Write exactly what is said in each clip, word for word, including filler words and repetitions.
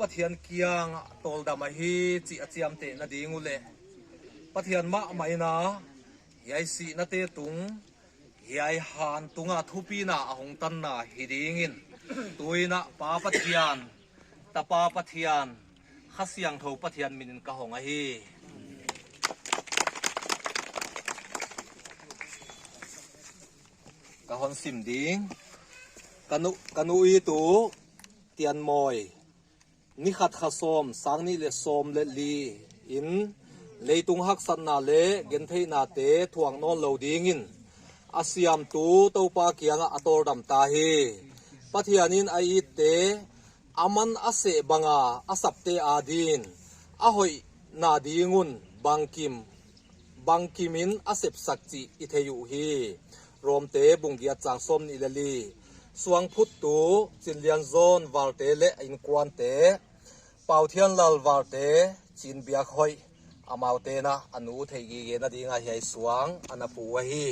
Pathian kiang tawldam ahi chih a chiamtehna ding uh leh, Pathian mahmah in a hiai sihnate tung, hiai han tunga thupina a hong tanna hi dingin, tuin a Pa Pathian, Tapa Pathian, Kha Siangthou Pathian minin ka hong ahi. Ka hon sim ding. Ka nu, ka nu i tu Tianmawi, ni khat kha sawm, sang nih leh sawm leh li in leitung haksatna leh gentheihnate thuak nawn lou dingin a siamtu Toupa kiangah a tawldam ta hi. Pathianin a itte, aman a seh banga a sapte adin a hoihna ding un bangkim, bangkimin a sepsak chih i thei uhi. Romte bung giat chang sawmnih leh li. Suang phuttu Chinlianzawn Valte leh a innkuante, Pauthianlal Valte, Chinbiakhoih, amaute'n a nu theihgigena dinga hiai suang ana phu uh ahi.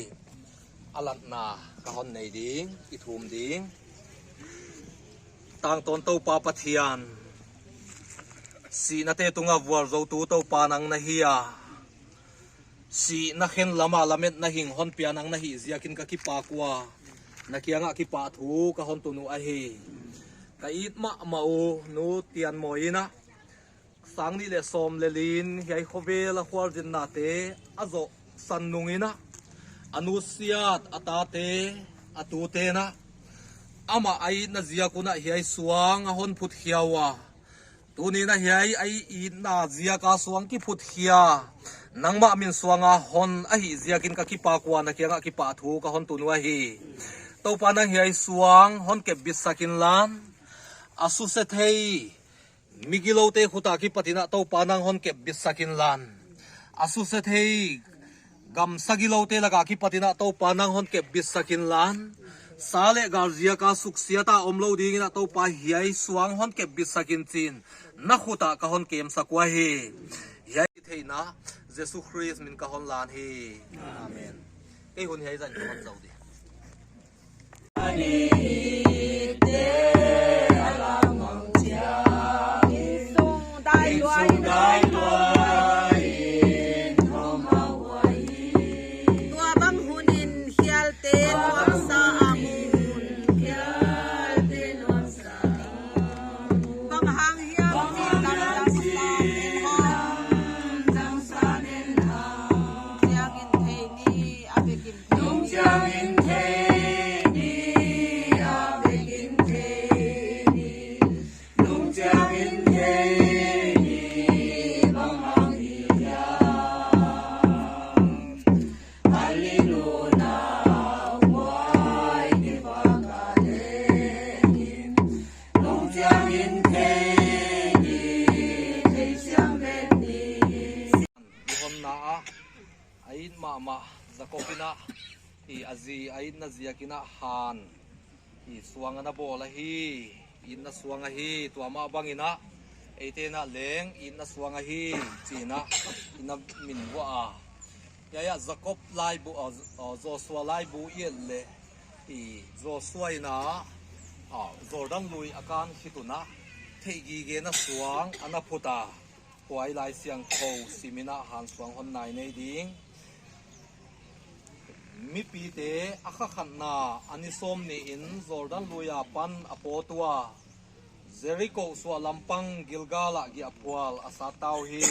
A latna ka hon nei ding, i thum ding. Tangtawn Toupa Pathian, sihnate tunga vualzoutu Toupa nang na hi a, sihna khen lama lametna hing hon pia nang na hih ziakin ka kipak ua, na kiangah kipahthu ka hon tun uh ahi. Ka it mahmah uh Nu Tianmawi in a, sang nih leh sawm leh li in hiai khovel a khualzinnate a zohsan nungin a, a nusiat a tate, a tute'n a, amah a itna ziak un a hiai suang a hon phutkhia ua, tuni'n a hiai a itna ziaka suang kiphutkhia, nangmah min suanga hon ahih ziakin ka kipak ua, na kiangah kipahthu ka hon tun uh ahi. Toupa nang hiai suang hon kepbitsak inlan, a suse thei migiloute khuta kipatin a Toupa nang hon kepbitsak inlan, a suse thei gamsa giloute laka kipatin a Toupa nang hon kepbitsak inlan, sa leh gal ziaka suksiata omlou dingin a Toupa hiai suang hon kepbitsak in chiin na khuta ka hon kemsak uh ahi. Hiai theihna Jesu Khrist min ka hon lan hi. Amen. Kei hun hiai zah in ka hon zou ding. Tua bang hun in hialte nuamsa a mun. Bang hang hiam chih lam dang sa nen hang. Chiangin thei ni a vekin. Lungchiangin thei ni a vekin thei ni. Lungchiangin thei ni bang hang hiam. Hallelujah, wai ni bang ka lengin. Lungchiangin thei ni, thei siam ven ni. I honna a, a it mahmah Jakob in a, i a zi a itna ziakin a han, i suang ana bawl ahi, itna suang ahi, tua mah bangin a, eite'n a leng itna suang ahi, chiin a, i na min vua a. Hiai a Jakob laibu, a, a, Joshua laibu i et leh, i Joshua in a, a, Jordan lui a kan khit un a, theihgigena suang ana phut a. Huai Laisiangthou simin a han suang hon nai nei ding. Mipite a kha khatna a ni sawmnih in Jordan lui apan a pawt ua, Jeriko suah lampang Gilgal ah giahphual a sat ta uhi.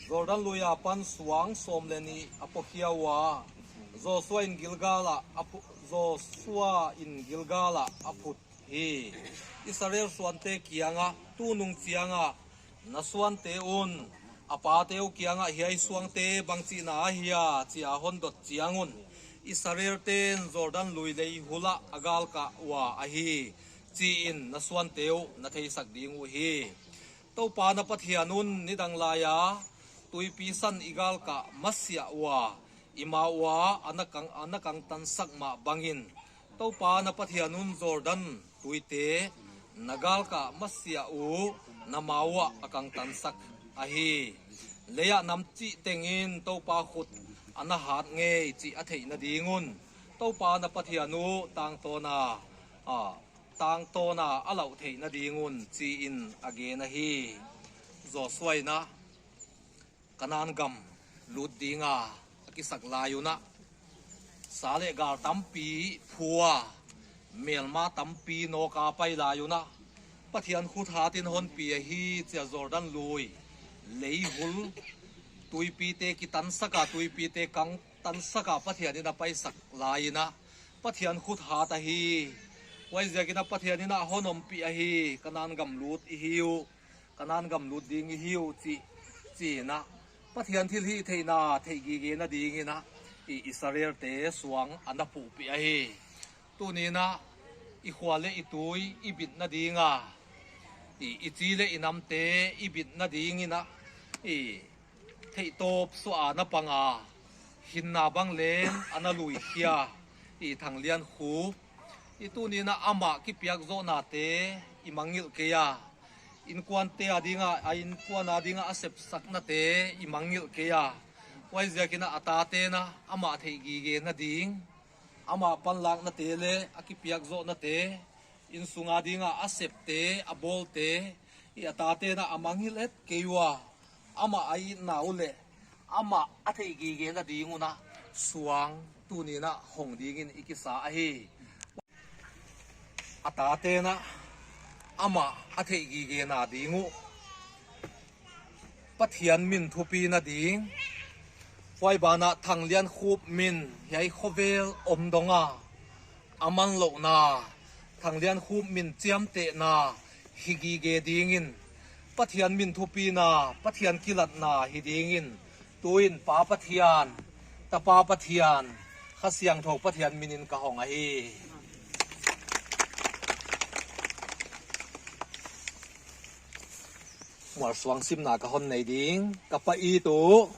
Jordan lui apan suang sawm leh nih a pawkhia ua, Joshua in Gilgal ah a phu-, Joshua in Gilgal ah a phut hi. Israel suante kiangah, tunung chiangah na suante un a pate uh kiangah hiai suangte bangchihna ahia chi a hon dot chiang un, Israelte'n Jordan lui lei hul ah a galkah ua ahi, chiin na suante uh na theisak ding uhi. Toupa na Pathian un nidang laia tuipi san i galkah masiah ua, i ma ua ana kang, ana kangtansak mah bangin, Toupa na Pathian un Jordan tuite na galkah masiah uh na ma uah a kangtansak ahi. Leiah nam chih tengin Toupa khut ana hat ngei chih a theihna ding un, Toupa na Pathian uh tangtawn a, a, tangtawn a a lauh theihna ding un, chi in a gen ahi. Joshua in a Kanan gam lut ding a a kisak lai un a, sa leh gal tampi phu a, melma tampi nawk a pai lai un a, Pathian khut hat in hon pi ahi, chi a Jordan lui, lei hul, tuipite kitansak a, tuipite kangtansak a Pathian in a paisak lai in a, Pathian khut hat ahi. Huaiziak in a Pathian in a hon ompih ahi, Kanan gam lut i hi uh, Kanan gam lut ding i hi uh, chi, chi in a, Pathian thilhihtheihna theih gigena ding in a, i Israelte suang a na phuhpih ahi. Tuni in a, i khua leh i tui i bitna ding a, i, i chi leh i namte i bitna ding in a, i, theihtawp suah a na pang a, hinna bang leng a na lui khia, i, Thangliankhup. I, tuni in a amah kipiak zohnate i mangngilh kei a, innkuante a ding a, a innkuan a ding a a sepsaknate i mangngilh kei a. Huaiziak in a a tate'n a amah theih gigena ding, amah panlaknate leh a kipiak zohnate, innsung a ding a a septe, a bawlte, i, a tate'n a a mangngilh et kei ua, amah a itna uh leh amah a theih gigena ding un a suang tuni in a hong ding in i kisa ahi. A tate'n a amah a theih gigena ding uh, Pathian min thupina ding, huai ban ah Thangliankhup min hiai khovel om dong a a manlouhna, Thangliankhup min chiamtehna hi gige ding in, Pathian min thupina, Pathian kilatna hi ding in, tu in Pa Pathian, Tapa Pathian, Kha Siangthou Pathian min in ka hong ahi. Mualsuang simna ka hon nei ding. Ka pa i tu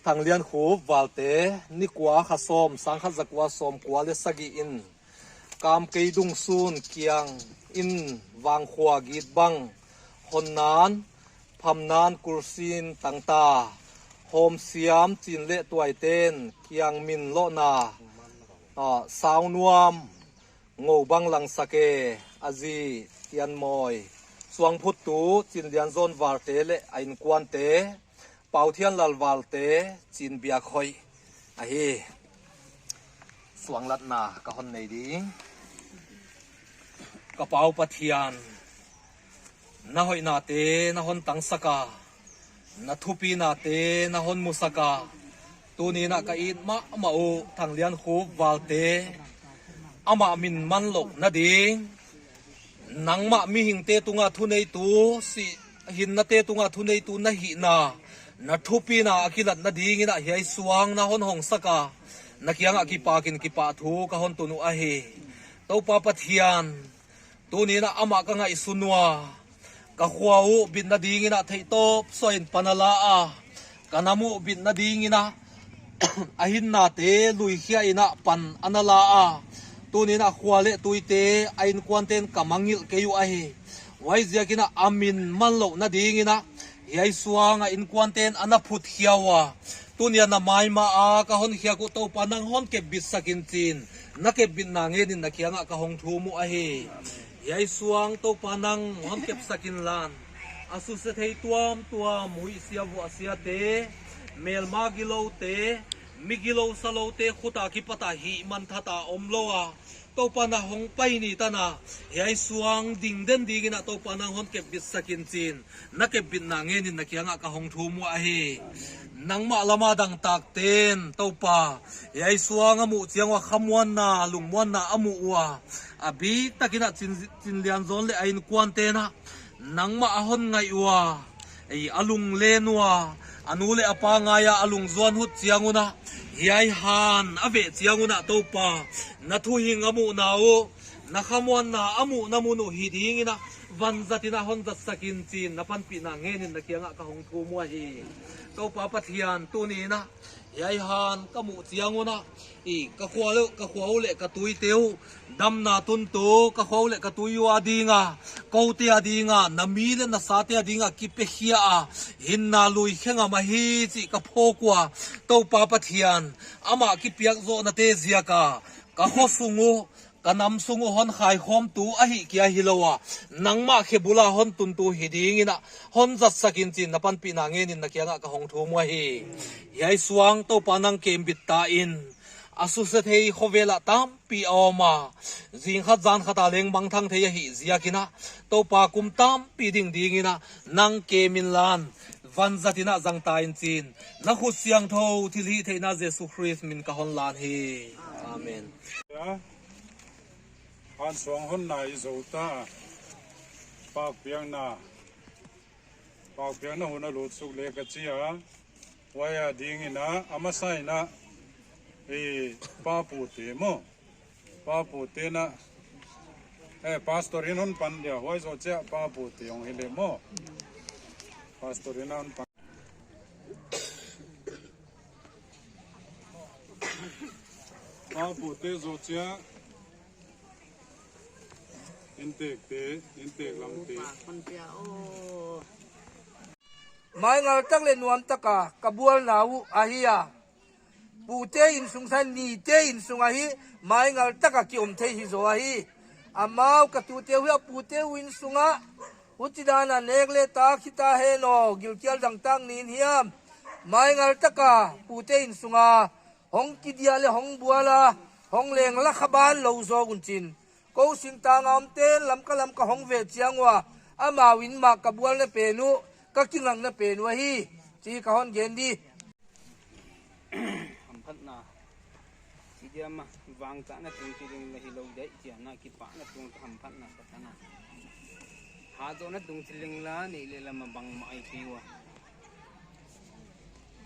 Thangliankhup Valte, ni kua, kha sawm, sangkhat zakua sawmkua leh sagih in Kamkei Dungsun kiang in Vangkhua git bang, Honnan, Phamnan, Kulsin, Tangta, Hawmsiam, Chin leh Tuaiten kiang min lohna, ah, Saunuam, Ngoubang Langsak e, a zi Tianmawi, suangphuttu Chinlianzon Valte leh a innkuante, Pauthianlal Valte, Chin Biakhoih ahi. Suanglatna ka hon nei ding. Ka Pau Pathian, na hoihnate na hon tangsak a, na thupinate na hon musak a, tuni in a ka it mahmah uh Thangliankhup Valte, amah min manlouhna ding, nangmah mihingte tunga thuneitu, si, hinnate tunga thuneitu na hihna, na thupina a kilatna ding in a hiai suang na hon hongsak a, na kiang ah kipak in kipahthu ka hon tun uh ahi. Toupa Pathian, tuni in a amah ka ngaihsun ua, ka khua uh bitna ding in a theihtawp suah in pan a la a, ka nam uh bitna ding in a a hinnate lui khia in a pan a na la a, tuni in a khua leh tuite a innkuante'n ka mangngilh kei uh ahi. Huaiziak in a a min manlouhna ding in a hiai suang a innkuante'n a na phut khia ua, tuni a na maimah a ka hon khiak uh Toupa nang hon kepbitsak in, chi in na kepbitna ngen in na kiang ah ka hong thum uh ahi. Hiai suang Toupa nang hon kepsak inla, a suse thei tuamtuam, huihsia vuahsiate, melma giloute, mi gilou saloute khut a kipat a hihmangthat a omlou a, Toupa na hong pai ni tan a, hiai suang ding den ding in a Toupa nang hon kepbitsak in, chi in na kepbitna ngen in na kiang ah ka hong thum uh ahi. Nangmah lam a dangtakte'n Toupa, hiai suang a muh chiang ua khamuanna, lungmuanna a muh ua, a biktak in a Chin, Chinlianzon leh a innkuante'n a nangmah a hon ngaih ua, ei, a lunglen ua, a nu leh a pa ngai a a lungzuan hut chiang un a, hiai han a veh chiang un a Toupa, na thuhing a muhna uh, na khamuanna a muhna mun uh hi ding in a vanzat in a hon zatsak in, chi in na panpihna ngen in na kiang ah ka hong thum uh ahi. Toupa Pathian, tuni in a hiai han ka muh chiang un a, i, ka khua uh, ka khua uh leh ka tuite uh damna tuntu, ka khua uh leh ka tui uh a ding a, koute a ding a, na mi leh na sate a ding a kipe khia a, hinna lui khe ngam ahi chih ka phawk ua, Toupa Pathian, amah kipiak zohnate ziak a ka khosung uh, Ka nam sung uh hon khaikhawmtu ahih kia hilou a, nangmah khe bul a hon tuntu hi dingin a, hon zatsak in chi'n na panpihna ngen in na kiang ah ka hong thum uhi. Hiai suang Toupa nang kembit ta in, a susia thei khovel ah tampi a om a, zing khat zan khat a leng mangthang thei ahih ziakin a, Toupa kum tampi ding dingin a, nang kem inla, vanzat in a zang ta in chi'n, na khut siangthou thilhihtheihna Jesu Khrist min ka hon lan hi. Amen. Hansuang honna i zou ta. Pakpiakna, pakpiakna hun a lut suk le ka chi a. Huai a dingin a, a masa in a, i, Pa Pute maw. Pa Pute na, eh, pastor in hon pan dia. Huai zoh chiah Pa Pute hong hi le maw. Pastor in hon pan. Pa Pute zoh chiah. Inntekte, inntek lamte. Maingal tak leh nuam taka ka bualna uh ahi a. Pute innsung sang, nite innsung ahi, maingal taka ki om thei hi zaw ahi. Amau ka tute uh a pute uh innsung ah, huchidan a nek leh tak hita hen aw, gilkial dangtak nin hiam. Maingal taka pute innsung a, hong kidia leh hong bual a, hong leng la kha ban lou zaw un chi'n. Kou singtang a omte'n Lamka lam ka hong ve chiang ua, amau in mah ka bualna pen uh, ka kingakna pen uh ahi, chi ka hon gen di. Hamphatna. Chi dia mah, vangtahna tung chi ding la hilou dai, chi a na kipahna tung ka hamphatna ka tana. Hahzawhna tung chi leng la, nei leh lam a bangmah ai kei ua.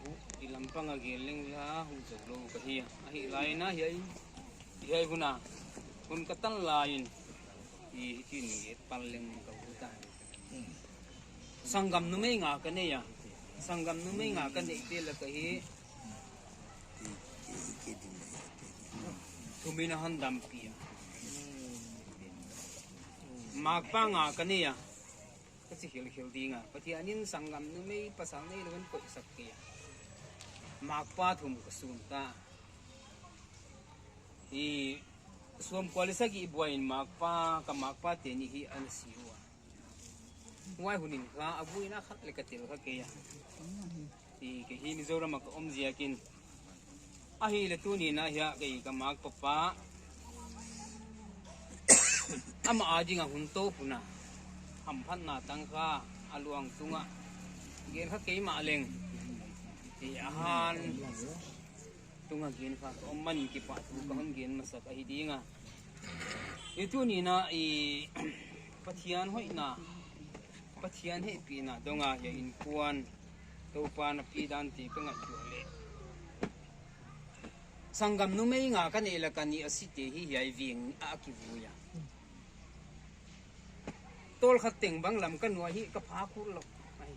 Hu, i lam pang a gel leng la, hu zou lou ka hi a. Ahih lai in a hiai, hiai hun a, hun ka tan lai in, i, i chin nget pal leng ka hu ta. Sanggam numei nga ka nei a. Sanggam numei nga ka neihte lak ah hiai thum in a hon dampih a. Makpa nga ka nei a. Ka chi khelkhel ding a. Pathian in sanggam numei pasal neilou in koihsak kei a. Makpa thum ka sun ta. I sawmkua leh sagih buai in makpa, ka makpate nih hi ana si ua. Huai hun in kha a vui in a khat leh ka tel kha kei a. I kei hi Mizoram a ka om ziakin. Ahihleh tuni in a hiai kei ka makpa pa, amah a ding a hun tou puna hamphatna tang kha a luang tung a gen kha kei mah leng. I a han tung a gen kha ka om manin kipahthu ka hon gen masak ahi ding a. I tuni in a i Pathian hoihna, Pathian hehpihna dong a hiai innkuan Toupa'n a pi dante ka ngaihtuah leh, sanggam numei nga ka neih lak a nih a site hi hiai veng a kivui a. Tawlkhat teng bang lam ka nuai hi ka phak kul lou. Ai.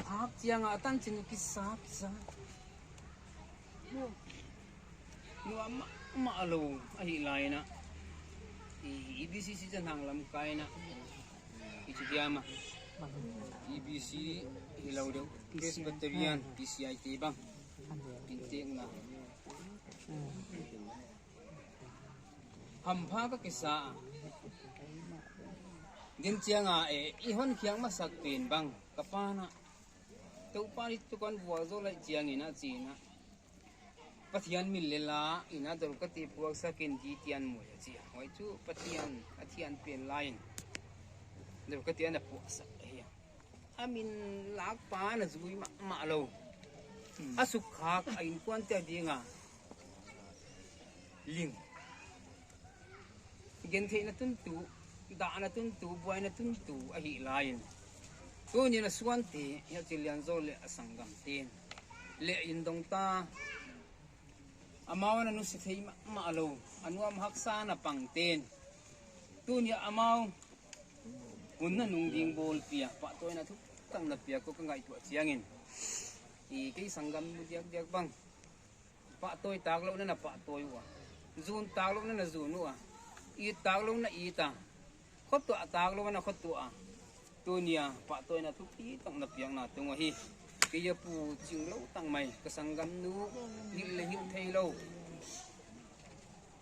Phak chiang a a tan chin uh kisa, kisa. Nuam mahmah lou ahih lai in a. I, EBC si chan hang lamkai in a. I chi dia mah. EBC hilou deuh. Presbyterian, PCI te bang. Inntekna. Hampha ka kisa a. Din chiang a e, i hon khiak masak pen bang. Ka pa na. Toupa nih tuh kon vualzawl lai chiang in a chi in a. Pathian min leh la in a Dorkate puaksak in di tian muai a chi a. Huai chu Pathian a thian pen lai in Dorkate ana puaksak ahi a. A min lak pa na zui mahmah lou. A sukkhak a innkuante a ding a ling. Gentheihna tuntu, dahna tuntu, buaina tuntu ahih lai in. Tuni in a suante, hiai chi lian zaw leh a sanggamte. Leh in dong ta. Amau ana nusia thei mahmah lou. A nuam haksa na pangte'n. Tuni a amau hun nanung ding bawlpih a. Pahtawina thuk tak na piak uh ka ngaihtuah chiang in. I kei sanggam nu diakdiak bang. Pahtawi tak lou na na pahtawi ua. Zun tak lou na na zun ua. It tak lou na it a. Khotuah tak lou na khotuah a. Tuni a pahtawina thupi tak na piakna tung ahi. Kei a pu ching lou tak mai. Ka sanggam nu hilh leh hilh theilou.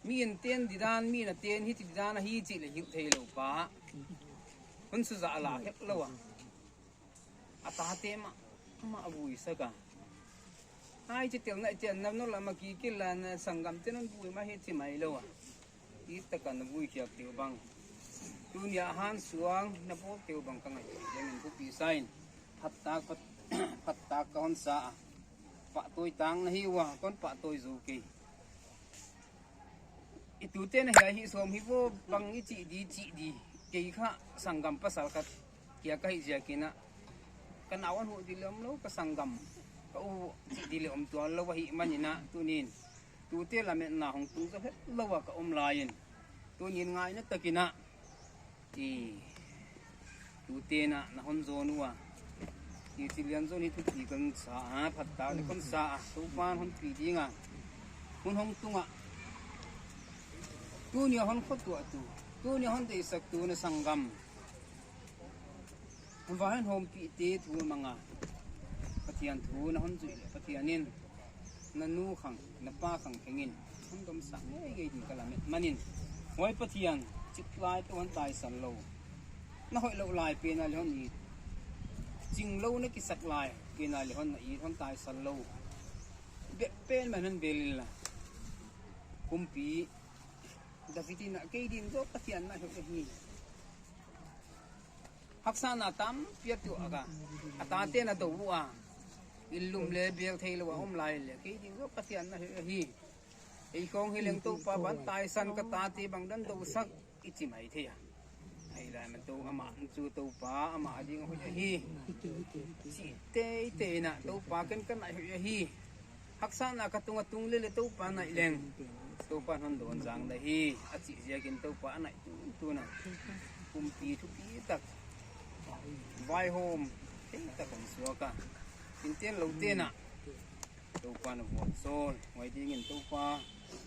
Mi in ten didan, mi in a ten hi didan ahi chih leh hilh theilou pa. Hun suzah a la hek lou a. A tate mah, mah a vuisak a. Ai chi tel na, chi na nol a mah kikil a, na sanggamte'n hon vui mah hi chi mai lou a. It tak a na vui khiak deuh bang. Tuni a hansuang na bawl deuh bang ka ngaihtuah chiangin thupi sa in. Phattak, phat, phattak ka hon sa a. Pahtawi tang na hi ua, kon pahtawi zou kei. I tute'n hiai hi sawm hi vo bang i chih di, chih di. Kei kha sanggam pasal khat kia ka hih ziakin a, ka nau hon huh di leh om lou, ka sanggam ka u chih di leh om tuan lou ahihmanin a, tuni'n tute lametna hong tung zou het lou a ka om lai in, tuni'n ngaihna takin a, i tute'n a na hon zawn ua, i chi lian zawn hi thupi kon sa a, phattak leh kon sa a, Toupa'n hon pi ding a, hun hong tung a, tuni a hon khotuahtu, tuni a hon deihsaktu na sanggam, va hon hawmpihte thu mang a, Pathian thu na hon zuih leh Pathian in na nu khang, na pa khang kheng in hon domsak ngeingei ding ka lamet manin, huai Pathian chik lai toh hon taisan lou, na hoih louh lai pen a leh hon it, ching lou na kisak lai pen a leh hon na it, hon taisan lou bek pen mah hon bel inla, kumpi David in a, kei ding zaw Pathian na hoih ahi. Haksatna tampi a tuak a, a tate'n a dou ua, inn lum leh bel theilou a om lai leh, kei ding zaw Pathian na hoih ahi. Ei khong hi leng Toupa, van taisan, ka tate bangdan dousak, i chi mai thei a. Ahi lai mah Tou, amah chu Toupa, amah ding a hoih ahi, chi teitei in a, Toupa ken ka na hoih ahi. Haksatna ka tung a tung leh leh Toupa naih leng, Toupa'n hon dawn zang na hi, a chih ziakin Toupa a naih tuntun a, kumpi thupi tak, vaihawm thei tak hon suak a, innten loute'n a, Toupa'n a vualzawl, huai dingin Toupa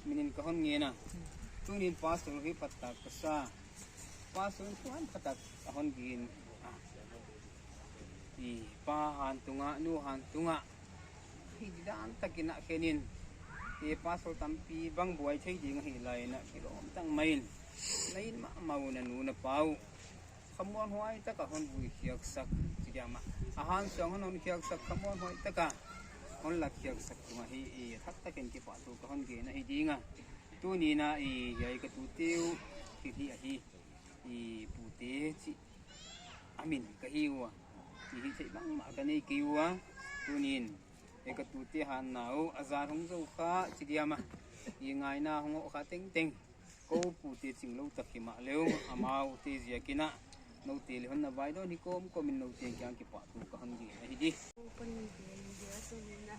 minin ka hon ngen a. Tuni'n pastor hi phattak ka sa, pastor in thupi tak a hon gen a, i pa han tung a, nu han tung a, hi didan takin a khen in, i pastor tampi bang buai thei ding ahi lai in a, kilawm tak mai in, na inn mahmah uh, na nu na pa uh khamuanhuai tak a hon vui khiaksak, chi diam a, a hansuang hon hon khiaksak, khamuanhuai tak a hon lat khiaksak tung ahi, i thak takin kipahthu ka hon gen ahi ding a. Tuni'n a, i hiai ka tute uh thil hih ahi, i pute chih a min ka hi ua, i hihtheih bangmah ka nei kei ua. Tuni'n e, ka tute hanna uh a zat hong zou kha, chi diam a, i ngaihna hong hoh kha tengteng, kou pute ching lou tak himahleh uh, amaute ziakin a, noute leh hon na vaidawn hi kawmkawm in noute kiang kipahthu ka hon gen ahi di. Kon gen dia tuni'n a,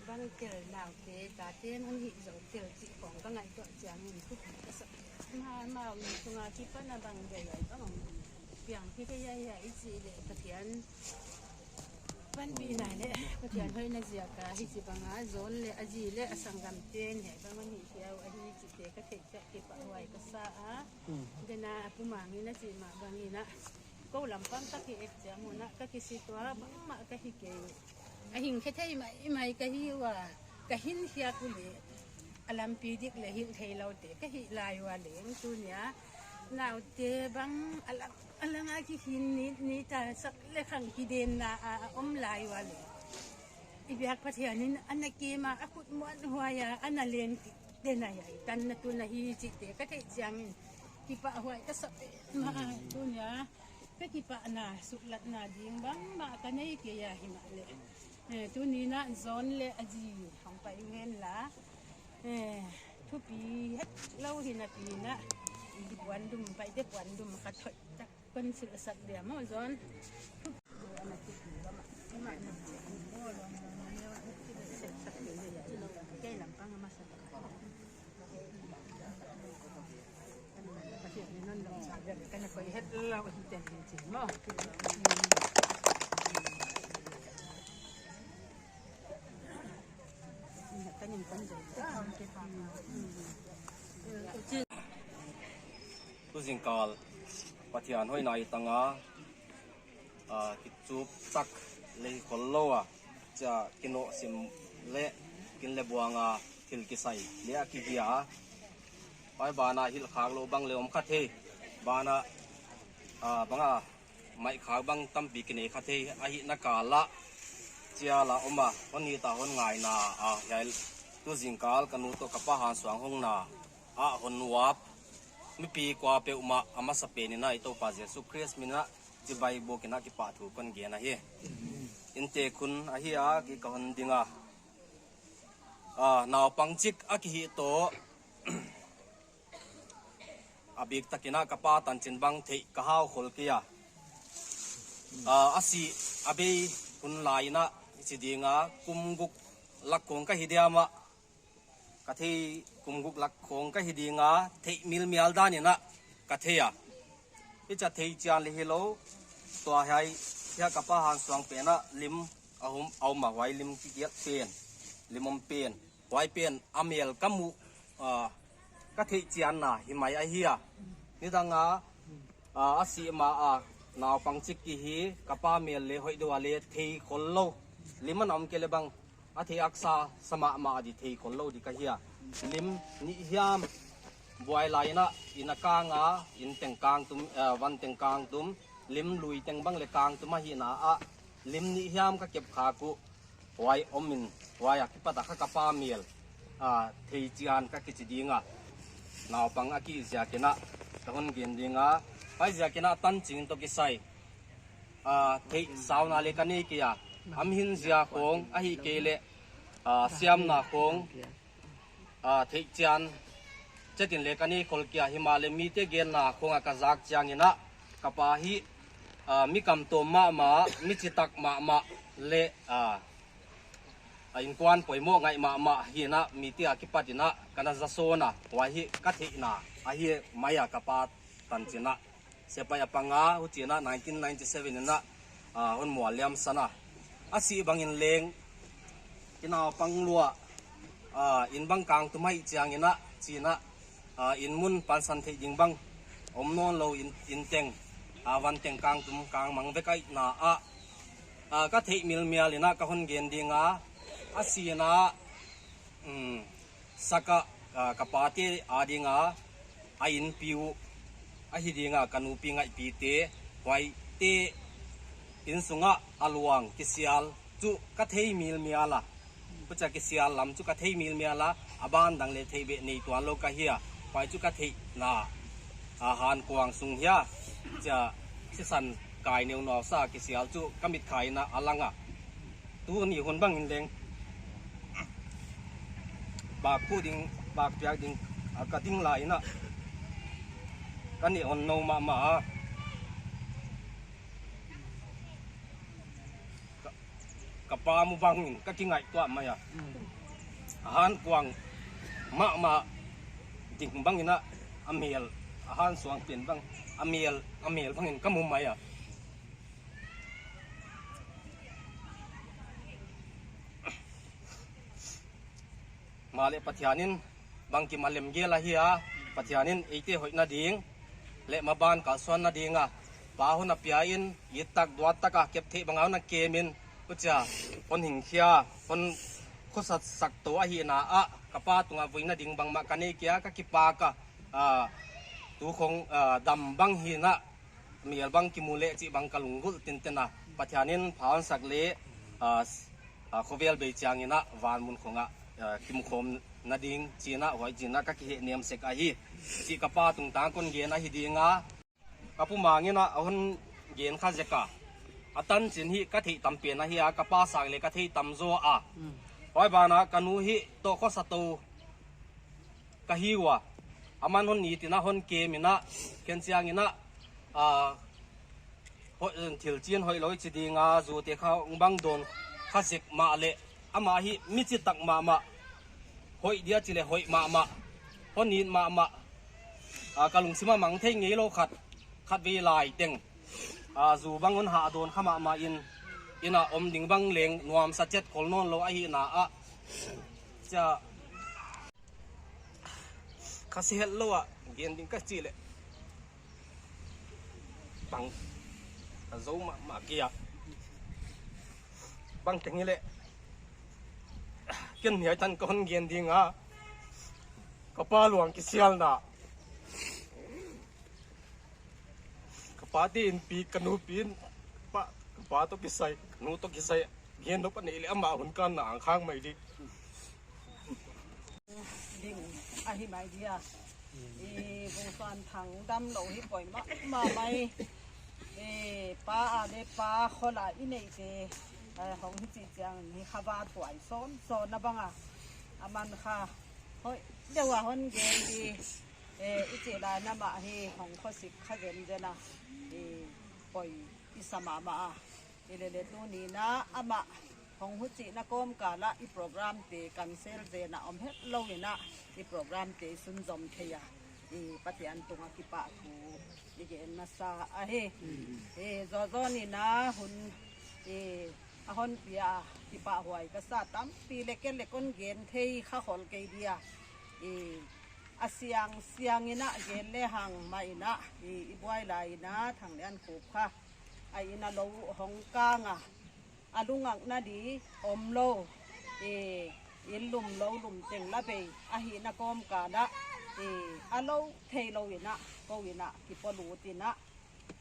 bang tel naute, tate'n hon hih zou tel chih khong ka ngaihtuah chiangin thupi ka sa. Amau, amau inn sunga kipan a bang dia hiai bang hong piang hi kei a, hiai i chih leh Pathian panpihna leh Pathian hoihna ziak a, hichibang a John leh a zi leh a sanggamte'n hiai bang hon hih hiau ahi chihte ka theih chiang kipahhuai ka sa a. Dena a pu Mang in a chih mah bangin a, kou lampang ka ki et chiang un a, ka kisituah bangmah ka hi kei uh. A hing khe thei maimai ka hi ua, ka hin khiak uleh a lampi dik leh hilh theiloute ka hih lai ua leng, tuni a naute bang a lang, a lang a kihin ni, ni ta sak leh khang kidenna a, a om lai ua leng, i biak Pathian in a na kem a, a khut muanhuai a, a na len den a, hiai tanna tun ahi chihte ka theih chiangin kipahhuai ka sa petmah a. Tuni a ka kipahna suklatna ding bangmah ka nei kei a, himahleh, eh, tuni'n a John leh a zi hong pai ngen la, eh, thupi hetlou hi napi in a, i puandum, Paite puandum khat hoih tak kon silhsak dia maw John. Tuzingkal Pathian hoihna i tang a, ah, kichup tak leh hi khollou a, chia kinoh sim leh kin leh buang a, Thil kisai leh a kihia, huai banah hilh khak lou bang leh om kha thei. Banah, ah, banga mai khak bang tampi kinei kha thei. Ahihna kal ah chia la om a, hon it a hon ngaina, ah, hiai tu zingkal ka nu toh ka pa hansuang hongna ah hon uap mipi kuapeuhmah a masapen in i Toupa Jesu Khrist min ah chibai buk in kipahthu kon gen ahi. Inntek hun ahi a, kei ka hon ding a. Ah, naupang chik a kihih toh, a biktak in ka pa tanchin bang theih ka hau khol kei a. Ah, a sih a bei hun lai in, i chi ding a, kum guk lak khong ka hi diam a, ka thei, kum guk lak khong ka hi ding a, theih milmial dan in ka thei a. Hichia thei chian leh hilou, tua hiai, hiai ka pa hansuang pen ah lim a om, a om a, huai lim kigial pen, lim om pen, huai pen a mel ka muh, ah, ka theih chianna hi mai ahi a. Nidang a, ah, a sih ma a, naupang chik kihi, ka pa mel leh hoih deuh a leh thei khol lou. Lim ana om kei leh bang, a thei haksa sa mahmah di, thei khol lou di ka hi a. Lim nih hiam buai lai in, in a kang a, inn teng kang tum, eh, van teng kang tum, lim lui teng bang leh kang tum ahihna ah, lim nih hiam ka kep khak uh, huai om in, huai akipat a kha ka pa mel, ah, thei chian ka kichi ding a. Naupang a kihih ziak in ka hon gen ding a, huai ziak in tanchin toh kisai, ah, theih sauna leh ka nei kei a, a mihing zia khong ahihkeileh, ah, siamna khong, ah, theih chian chet in leh ka nei khol kei a. Himahleh mite genna khong ah ka zak chiang in, ka pa hi, ah, mi kamtawm mahmah, mi chitak mahmah leh, ah, a innkuan poimoh ngai mahmah hi in, mite akipat in ka na za sawn a, huai hi ka theihna ahi mai a, ka pa tanchin a. Sepaih a pang a, huchiin nineteen ninety-seven in, ah, hon mual liam san a. A sih bang in leng, i naupang lua, ah, inn bang kang tum ahih chiang in, chi in, ah, inn mun pansan theih ding bang om nawn lou in, inn teng, ah, van teng kang tum kang mang vek ahihna ah, ah, ka theih milmial in ka hon gen ding a, a sih in, um, sak a, ah, ka pate ading a, a innpi uh ahi ding a, ka nupi ngaihpite, huaite innsung ah a luang kisial chu ka thei milmial a. Huchia kisial lam chu ka thei milmial a, a ban dang leh theih beh nei tuan lou ka hi a. Huai chu ka theihna, ah, hankuang sung hia, chia sisan kai neunuau sa kisial chu ka mit kha in a lang a. Tuni hun bang in leng, bak khuh ding, bak piak ding, ah, ka ding lai in, ka ni on nou mahmah a. Ka, ka pa mu bang in ka kingaihtuah mai a. Mm. A hankuang mahmah ding bang in, a mel, a hansuang pen bang, a mel, a mel bang in ka mu mai a. Mahleh Pathian in bangkim a lemgel ahi a, Pathian in eite hoihna ding leh maban kalsuanna ding a pa hon a pia in, it tak duat tak a kep theih bang a hon a kem in, huchia hon hing khia, hon khosa sak tou ahihna ah, ka pa tung a vuina ding bangmah ka nei kei a, ka kipak a, ah, tu khong, ah, dam bang hi in, mel bang kimu leh chih bang ka lunggulh tinten a, Pathian in pha hon sak leh, ah, s-, ah, khovel bei chiang in van mun khong ah, ah, kimu khawmna ding chi in, huai chi in ka kihehnem sek ahi. Chih ka pa tungtang kon gen ahi ding a. Ka pu Mang in a hon gen kha zek a. A tanchin hi ka theih tam pen ahi a, ka pa sang leh ka thei tam zaw a. Mm. Huai ban ah ka nu hi toh khosa tou ka hi ua. Aman hon it in, hon kem in, ken chiang in, ah, hoih, thil chin hoihlou chi ding a, zute khong bang dawn kha zek mahleh, amah hi mi chitak mahmah, hoih dia chi leh hoih mahmah, hon it mahmah, ah, ka lungsim a mang thei ngeilou khat, khatvei lai teng, ah, zu bang hon hah dawn kha mahmah in, inn a om ding bang leng nuamsa chet khol nawn lou ahihna ah, chia, ka si hetlou a gen ding ka chih leh, bang, ka zou mahmah kei a. Bang teng hileh, Ken hiai tan ka hon gen ding a, ka pa luang kisialna. Ka pa te in pi, ka nu pi in, pa, ka pa toh kisai, ka nu toh kisai, gen nop a neih leh amah hun kanna ang khang mai di. Ding ahi mai dia. I Vungsuan Thang damlou hi poimoh mahmah mai. I pa a leh pa khol a i neihte, eh, hong hichi chiang hi kha va thuai sawnsawn a bang a. Aman kha hoih deuh a hon gen di. Eh, i chih lai in amah hi hong khosik kha zenzen a. I poi i sa mahmah a. Hilele tuni in amah hong huchihna kawmkal ah i program te cancel zen a om hetlou in, i program te i sunzom thei a, i Pathian tung a kipahthu i gen masa ahi. I Zozo Ni in hun i a hon pia a, kipahhuai ka sa, tampi leh ken leh kon gen thei kha khol kei dia. I a siangsiang in gen lehang mah in, i, i buai lai in Thangliankhup kha a inn a lou hong kang a, a lungakna di omlou, i, inn lum lou lum teng la bei ahihna kawmkal ah, i, a lou theilou in, kou in kipolut in,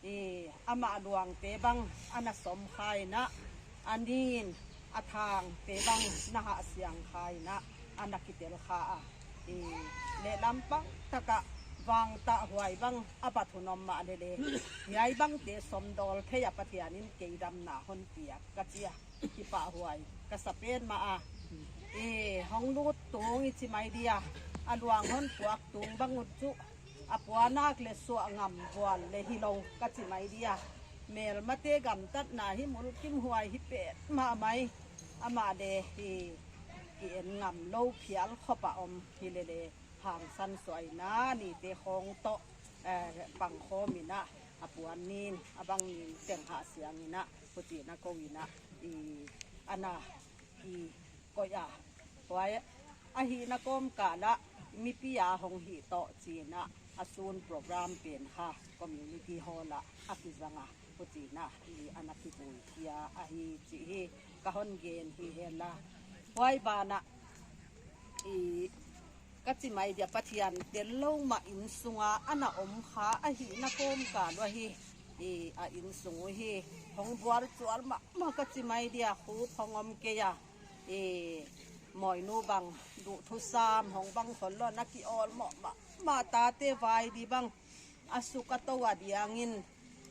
i, amah luangte bang ana sawm kha in, a nin a thangte bang na hahsiang kha in, ana kitel kha a. I, lehlam pang tak ah vangtahhuai bang a bat hun om mahleh leh, hiai bangte sawmdawl thei a Pathian in kei damna hon piak ka chi a, kipahhuai ka sa petmah a. I, hong lut tung i chi mai dia, a luang hon puak tung bang ut chu, a puanak leh suah ngam vual leh hilou ka chi mai dia. Melmate gamtatna hi mulkimhuai hi petmah mai. Amah leh hi ki en ngamlou phial khop a om hilele, hangsan suaina nite khong toh, eh, pangkhawm in, a puan nin, a bang nin teng hahsiang in, huchiin kou in, i, ana, i, koih a. Huai ahihna kawmkal ah, mipi a hong hih toh chiin, a sun program pen kha community hall ah a kizang a, huchiin, i, ana kibui khia ahi chih hi ka hon gen hi hen la. Huai banah, i, ka chi mai dia Pathian tellou mah innsung a ana om kha ahihna kawmkal uah hi, i, a innsung uhi hong bual chual mahmah ka chi mai dia, khup hong om kei a, i, Mawinu bang duhthusam hong bang khol lou in a ki awlmoh mahmah, tate vai di bang a suk a tou a diangin,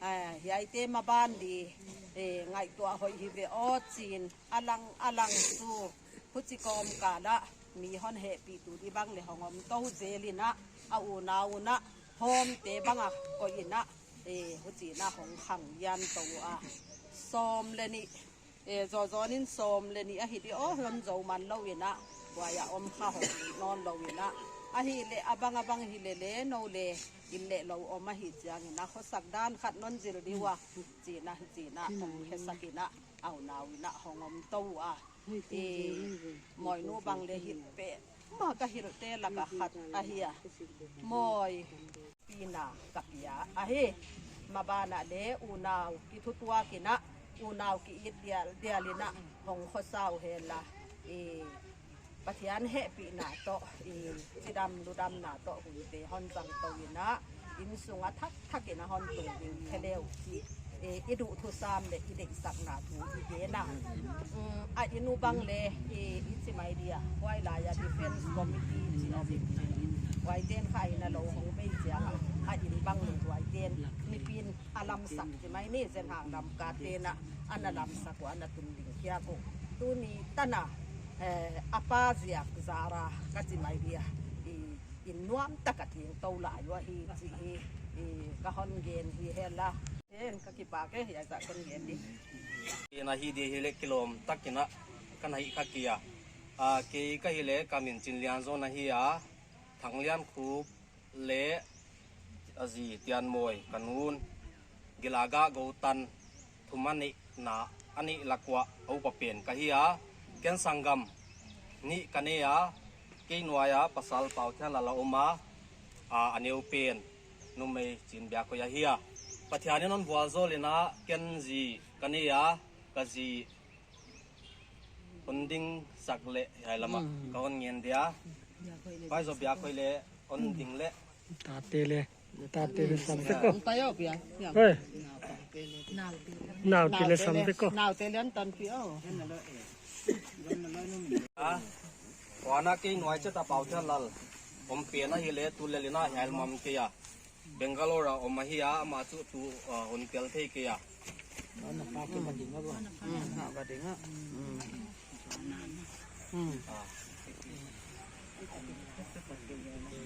eh, hiaite maban di, eh, ngaihtuah hoih hi ve aw chiin, a lang a lang chu, huchi kawmkal ah mi hon hehpihtu di bang leh hong om tou zel in, a unau un hawmte bang a koih in, eh, huchiin hong khang lian tou a. Sawm leh nih, eh, Zozo Ni in sawm leh nih ahi di aw, hon zou man lou in, huai a om kha hong nawn lou in, ahihleh a bang a bang hilele nou leh inn leh lou om ahih chiangin, khosak dan khat non zil di ua, chiin, chiin hong khesak in, a unau in hong om tou a. I, Mawinu bang leh hilh petmah ka hilhte lak a khat ahi a. Mawi pina ka pia ahi. Maban ah leh unau kithutuak in, unau ki-it dialdial in hong khosa uhen la. I, Pathian hehpihna toh, i, chidam ludamna toh hunte hon zang tou in, innsung a thakthak in hon tung ding khe leu chih, i, i duhthusam leh i deihsakna thu i gen a. Mm, a inn uh bang leh, i, i chi mai dia, huai lai a defense committee chih om in, huaite'n kha inn a lou hong bei chiang a, a inn bang leh huaite'n mipi'n a lamsak chi mai ni, Zenhang Lamka te'n ana lamsak ua, ana tun ding khia uh. Tuni tan a, eh, a pa ziak zara ka chi mai dia, i, inn nuam tak a tling tou lai uhi chih hi, i, ka hon gen hi hen la. En ka kipak e, hiai zah kon gen di. Ken ahi di hileh kilawm takin ka na hih kha kei a. A, kei ka hileh ka min Chinlianzon ahi a, Thangliankhup leh a zi Tianmawi ka nu'n, Gilaga Goutan thum a neihna, a neih lak uah a upa pen ka hi a, ken sanggam nih ka nei a, kei nuai a pasal Pauthianlal a om a, a, a neu pen numei Chinbiakhoih ahi a. Pathian in hon vualzawl in ken zi ka nei a, ka zi Hon ding sak leh hiai lam ah ka hon ngen dia. Pai zo bia khoi leh hon ding leh. Tate le, tate le sam te ko. Tayo pia. Hoi. Naute le sam te ko. Naute le an tan pia o. Ah, huan a kei nuai chet a Pauthianlal om pen ahi leh tu lel in a hial mam kei a. Bangalore a om ahi a, amah chu tu, ah, hon tel thei kei a.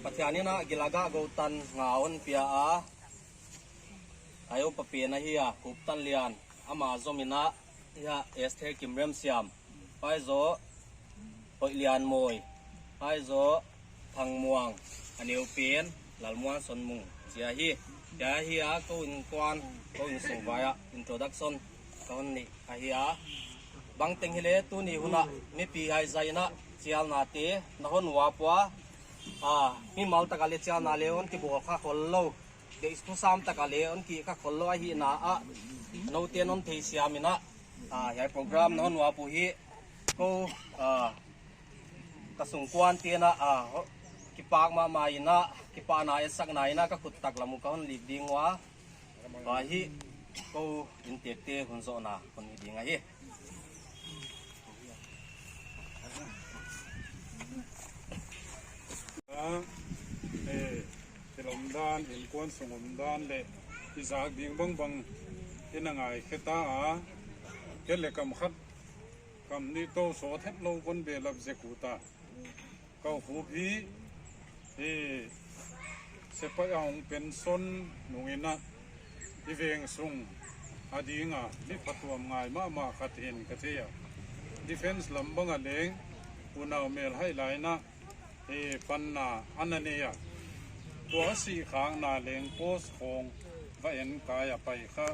Pathian in a gilaga go tan nga hon pia a. Ayo pa pen ahi a, Kuptanlian. Amah zom in a, hiai Esther Kimremsiam. Pai zo, Hoihlianmawi. Pai zo, Thangmuang. A neu pen, Lalmuansonmung. Chia hi, chia hi a, kou innkuan, kou innsung vai a, introduction. Ka hon nei ahi a. Bangteng hileh tuni hun a, mipi hai zai in a, chialna te, na hon uap ua. Ah, mimal tak a leh chialna leh hon kibawl kha khol lou. Deihsam tak a leh hon kikha khol lou ahihna ah. Noute non theisiam in a. Ah, hiai program na hon uap uhi. Kou, ah, ka sungkuan te'n a, ah, ho-, kipak mahmah in a, kipahna etsakna in a ka khut tak lam uh ka hon lik ding ua. Huai hi, kou inntekte hun zohna, hun hi ding ahi. Ah, eh, thil omdan, innkuan sung omdan leh, i zak ding bangbang, i na ngaikhe ta a, kei leh kam khat, kam nih toh sawt het lou kon behlap zek uh ta. Kou khup hi, eh, sepaih a hong pension nung in a, i veng sung a ding a, mi phatuam ngai mahmah khat hi'n ka thei a. Defence lam bang a leng, unau mel hai lai in a, eh, panna ana nei a. Tua a sih khakna leng post khong va en kai a pai kha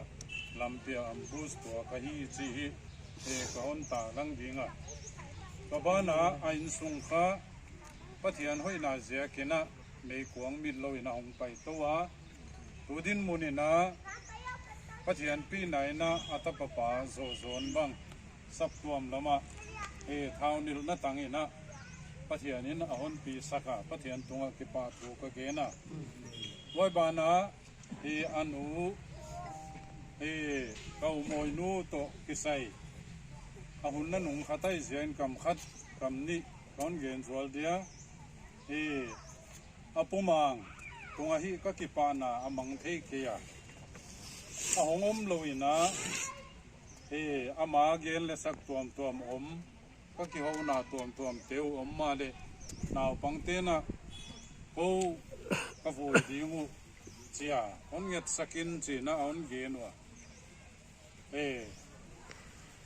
lampi a ambush tuak ahi chih hi, eh, ka hon taklang ding a. Ka ban a a innsung kha Pathian hoihna ziak in a meikuang mit lou in a hong pai tou a. Tu dinmun in a Pathian pina in a a tapa pa Zohzawn bang saptuam lam ah, eh, thaunilhna tang in a Pathian in a hon pi sak a, Pathian tung ah kipahthu ka gen a. Huai ban a, eh, a nu, eh, ka u Mawinu toh kisai a hun nanung khat ahi ziak in kam khat, kam nih ka hon gen zual dia. Eh, a Pu Mang tung ah hi ka kipahna a mang thei kei a. A hong om lou in a, eh, ama gen leh sak tuamtuam om, ka kihouna tuamtuam te uh om mahleh, naupang te'n a, kou ka vui ding uh, chia hon ngetsak in chi in a hon gen ua. Eh,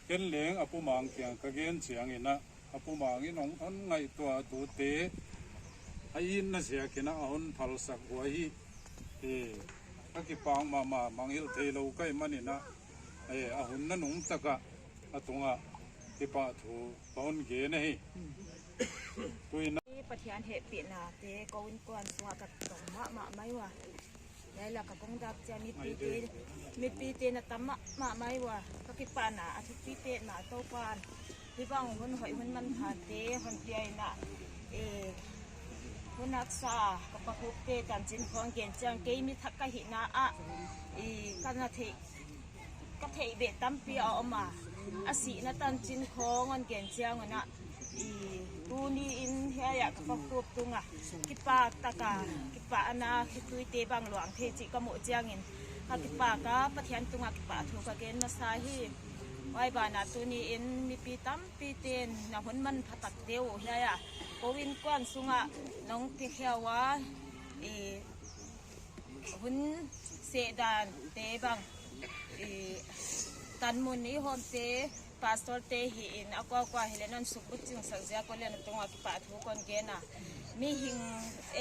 ken leng a Pu Mang kiang ka gen chiang in a, a Pu Mang in hon, hon ngaihtuah tute, a itna ziak in a hon phalsak uh ahi. Eh, ka kipak mahmah, mangngilh theilou ka hih man in a, eh, a hun nanung tak ah, a tung ah, kipahthu ka hon gen ahi. Tu in a Pathian hehpihna te kou innkuan sung ah ka tong mahmah mai ua. Hiai lak ah kong dak chiang mipite, mipite na tam mahmah mai ua. Ka kipahna a thupi petmah Toupa'n hibang hun hoih hun manpha te hon pia in a, eh, hun haksa ka Pa Khup te tanchin khong gen chiang kei mi thak ka hihna ah, eh, ka na theih, ka theih beh tampi a om a. A sihna tanchin khong hon gen chiang un a, i, tuni in hiai ah ka Pa Khup tung ah kipak tak a, kipahna khitui te bang luang thei chih ka muh chiang in, ka kipak a, Pathian tung ah kipahthu ka gen masa hi. Huai ban a tuni in mipi tampi te'n na hun manpha tak te uh hiai ah kou innkuan sung ah nong pi khia ua, i, hun sehdan te bang, i, tanmun i hawm te, pastor te hi in a kuakua hileh non suk buk ching sak ziak uh leh na tung ah kipahthu kon gen a. Mihing,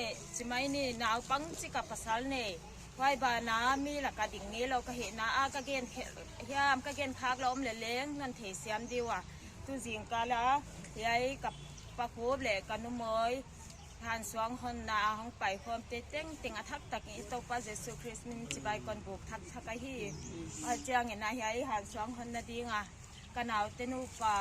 eh, chi mai ni, naupang chik a pasal nei, huai ban a mi lak ah ding ngeilou ka hihna ah ka gen khe-, hiam ka gen khak lou om leh leng non theisiam di ua. Tu zingkal a hiai ka Pa Khup leh ka Nu Mawi hansuang honna a hong pai khawm te tengteng a thak tak in i Toupa Jesu Khrist min chibai kon buk thakthak ahi. Huai chiang in a hiai hansuang honna ding a ka naute nupa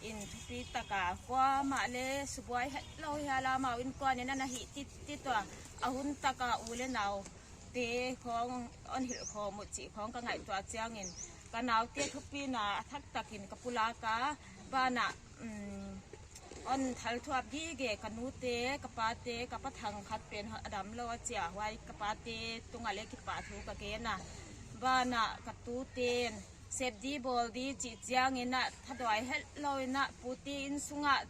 in thupi taka kuamah leh subuai hetlou hial a, amau innkuan in ana hih tittit ua, a hun taka u leh naute khong hon hilh khawm uh chih khong ka ngaihtuah chiangin, ka naute thupina a thak takin ka pulak a, banah, um, hon thalthuap gige ka nute, ka pate, ka pa thang khat pen a damlou a chia, huai ka pate tungah leh kipahthu ka gen a. Banah ka tute'n sep di bawl di chih chiangin a, thaduai hetlou in a, pute inn sungah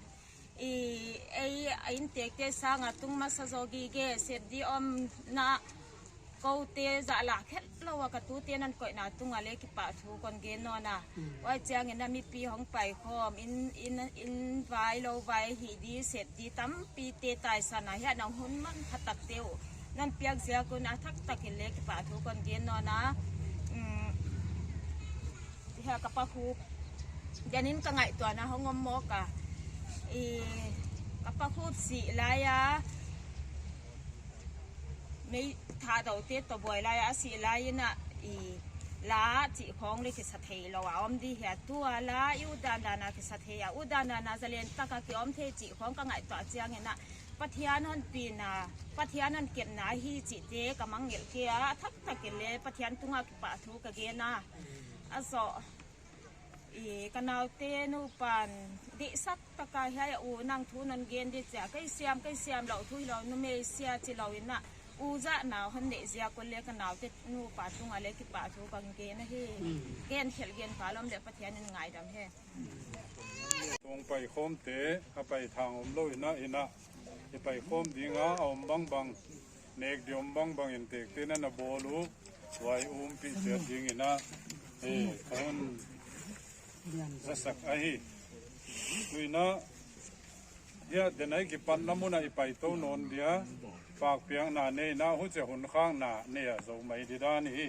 i, ei a inntekte sanga tung masa zaw gige, sep di omna koute zahlak hetlou a ka tute'n hon koihna tungah leh kipahthu kon gen nawn a. Mm. Huai chiangin a mipi hong paikhawm, inn, inn, inn vai lou vai hih di, sep di tampite taisan a, hiai nang hun manphatakte uh non piak ziak un a thak takin leh kipahthu kon gen nawn a. Mm. Hiai ka Pa Khup, denin ka ngaihtuahna hong om mawk a. I, ka Pa Khup sih lai a, mei thadou te toh buai lai a, a sih lai in a, i, la chih khong leh kisa theilou a om di hia, tua la i utdandan a kisa thei a, utdandan a zalen taka ki om thei chih khong ka ngaihtuah chiangin a, Pathian hon pina, Pathian hon kepna hi chihte ka mangngilh kei a, a thak takin leh Pathian tungah kipahthu ka gen a. A zoh, i, ka naute nupa'n deihsak taka hiai a, u, nang thu non gen di chia, kei siam, kei siam lou thu hilou, numei sia chilou in a, u zahna hon neih ziak un leh ka naute nupa tungah leh kipahthu kon gen ahi. Mm. Gen khelh gen pha lou om leh Pathian in ngaidam hen. Tung paikhawmte a paithang omlou in a, in a, i paikhawm ding a, a om bangbang, nek di om bangbang inntekte'n ana bawl uh, huai umpih chiat dingin a, eh, kon zasak ahi. Tuin a, hiai denai kipatna mun ah i paitou nawn dia, pakpiakna nei in a, huchia hun khakna nei a zou mai di dan hi.